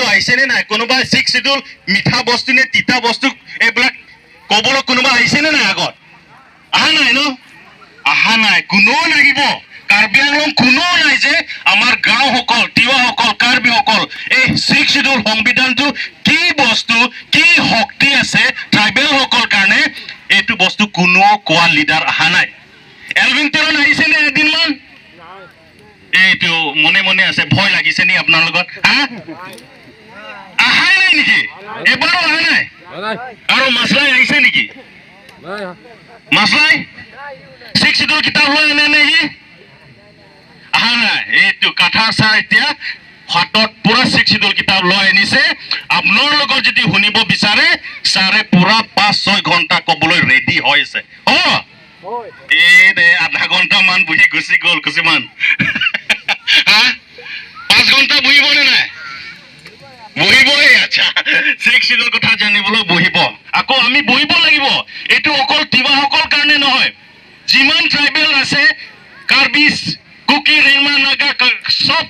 বাইদেউ আহিছেনে নাই? কোনোবা ছিক্স চিডিউল মিঠা বস্তু নে তিতা বস্তু, এইবিলাক ক'বলৈ কোনোবা আহিছেনে নাই আগত? অহা নাই ন? অহা নাই, কোনেও নাহিব। কাৰ্বি আংলং কোনেও নাই যে আমাৰ গাঁওসকল, তিৱাসকল, কাৰ্বিসকল এই ছিক্স চিডিউল সংবিধানটো কি বস্তু, কি শক্তি আছে ট্ৰাইবেলসকল কাৰণে, এইটো বস্তু কোনেও কোৱা লিডাৰ অহা নাই। এলভিন তেৰণ আহিছেনে এদিনমান? এইটো মনে মনে আছে, ভয় লাগিছে নি আপোনাৰ লগত? হা, আহাই নাই নেকি? এবাৰো অহা নাই? আৰু মাছলাই আহিছে নেকি? মাছলাই ছিক্স চিডিউল কিতাপ লৈ আনে নেকি? অহা নাই। এইটো কাঠাৰ ছাৰ এতিয়া হাতত পুৰা ছিক্স চিডিউল কিতাপ লৈ আনিছে। আপোনাৰ লগত যদি শুনিব বিচাৰে, ছাৰে পুৰা 5-6 ঘণ্টা ক'বলৈ ৰেডি হৈ আছে। হ'ব, এই দে আধা ঘণ্টামান বহি গুচি গ'ল কিছুমান। হা, 5 ঘণ্টা বহিবনে নাই? বহিবই। আচ্ছা, ছিক্স চিডিউল কথা জানিবলৈ বহিব। আকৌ আমি বহিব লাগিব। এইটো অকল তিৱাসকল কাৰণে নহয়, যিমান ট্ৰাইবেল আছে, কাৰ্বিছ, কুকি, ৰেংমা, নাগা, চব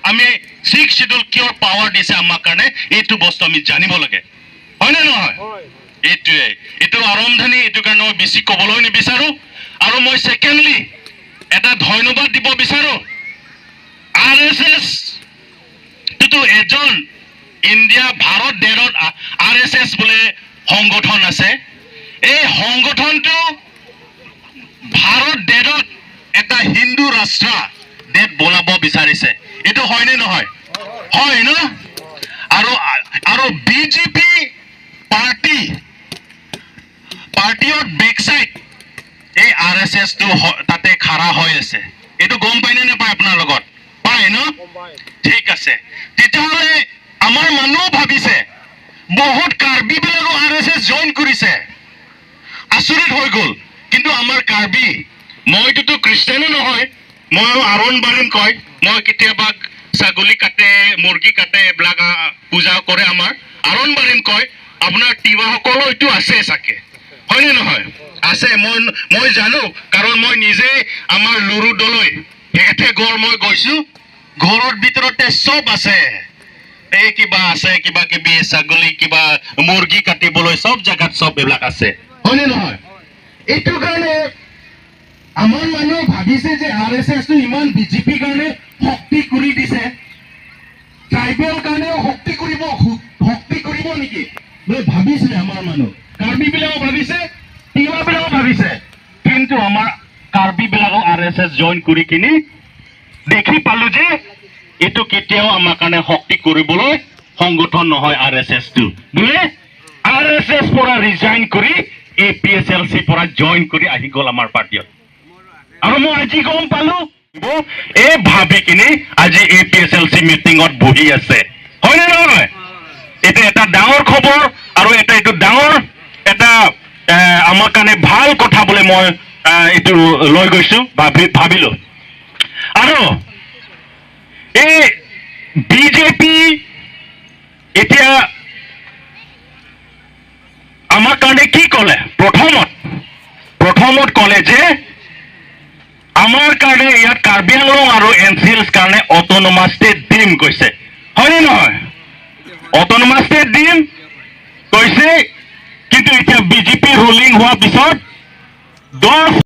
আমি ছিক্স চিডিউল কিয় পাৱাৰ দিছে আমাৰ কাৰণে, এইটো বস্তু আমি জানিব লাগে, হয়নে নহয়? এইটোৱে এইটো আৰম্ভণি। এইটো কাৰণে মই বেছি ক'বলৈ নিবিচাৰো। আৰু মই ছেকেণ্ডলি এটা ধন্যবাদ দিব বিচাৰো। আৰএছএছ টোতো এজন ইণ্ডিয়া ভাৰত দেশত আৰএছএছ বোলে সংগঠন আছে। এই সংগঠনটো ভাৰত দেশত এটা হিন্দু ৰাষ্ট্ৰ দেশ বনাব বিচাৰিছে। এইটো হয়নে নহয়? হয় ন? আৰু আৰু বিজেপি পাৰ্টি পাৰ্টিৰ বেক চাইড এই আৰএছএছটো তাতে খাৰা হৈ আছে। এইটো গম পায়নে নাপায় আপোনাৰ লগত? পায় ন? ঠিক আছে। তেতিয়াহ'লে আমাৰ মানুহ ভাবিছে, বহুত কাৰ্বি বিলাকো আৰএছএছ জইন কৰিছে, আচৰিত হৈ গ'ল। কিন্তু আমাৰ কাৰ্বি, মইটোতো খ্ৰীষ্টানো নহয়, ময়ো আৰণ বাৰিম কয়। মই কেতিয়াবা ছাগলী কাটে, মুৰ্গী কাটে, এইবিলাক পূজা কৰে, আমাৰ আৰণ বাৰিম কয়। আপোনাৰ তিৱাসকলো এইটো আছে চাগে, হয়নে নহয়? আছে। মই জানো, কাৰণ মই নিজে আমাৰ লুৰু দলৈ সেইতে ঘৰ মই গৈছো, ঘৰৰ ভিতৰতে চব আছে। এই কিবা আছে, কিবা কিবি ছাগলী, কিবা মুৰ্গী কাটিবলৈ চব জেগাত চব এইবিলাক আছে, হয়নে নহয়? এইটো কাৰণে আমাৰ মানুহে ভাবিছে যে আৰএছএছ টো ইমান বিজেপিৰ কাৰণে শক্তি কৰি দিছে, ট্ৰাইবেল কাৰণেও শক্তি কৰিব নেকি বুলি ভাবিছিলে আমাৰ মানুহ। কাৰ্বি বিলাকো ভাবিছে, তিৱা বিলাকো ভাবিছে। কিন্তু আমাৰ কাৰ্বি বিলাকো আৰএছএছ জইন কৰি কিনি দেখি পালো যে এইটো কেতিয়াও আমাৰ কাৰণে শক্তি কৰিবলৈ সংগঠন নহয় আৰএছএছ টো বোলে। আৰএছএছ পৰা ৰিজাইন কৰি এপিএছএলচি পৰা জইন কৰি আহি গ'ল আমাৰ পাৰ্টিত। আৰু মই আজি গম পালো, এই ভাবি কিনি আজি এপিএছএলচি মিটিঙত বহি আছে, হয়নে নহয়? এইটো এটা ডাঙৰ খবৰ আৰু এটা এইটো ডাঙৰ এটা আমাৰ কাৰণে ভাল কথা বুলি মই এইটো লৈ গৈছো, ভাবিলো। আৰু এই বিজেপি এতিয়া আমাৰ কাৰণে কি ক'লে? প্ৰথমত ক'লে যে আমাৰ কাৰণে ইয়াত কাৰ্বি আংলং আৰু এন চি এলছ কাৰণে অট'নমাছ ষ্টেট দিম কৈছে, হয়নে নহয়? অট'নমাছ ষ্টেট দিম কৈছে। কিন্তু এতিয়া বিজেপি ৰুলিং হোৱাৰ পিছত 10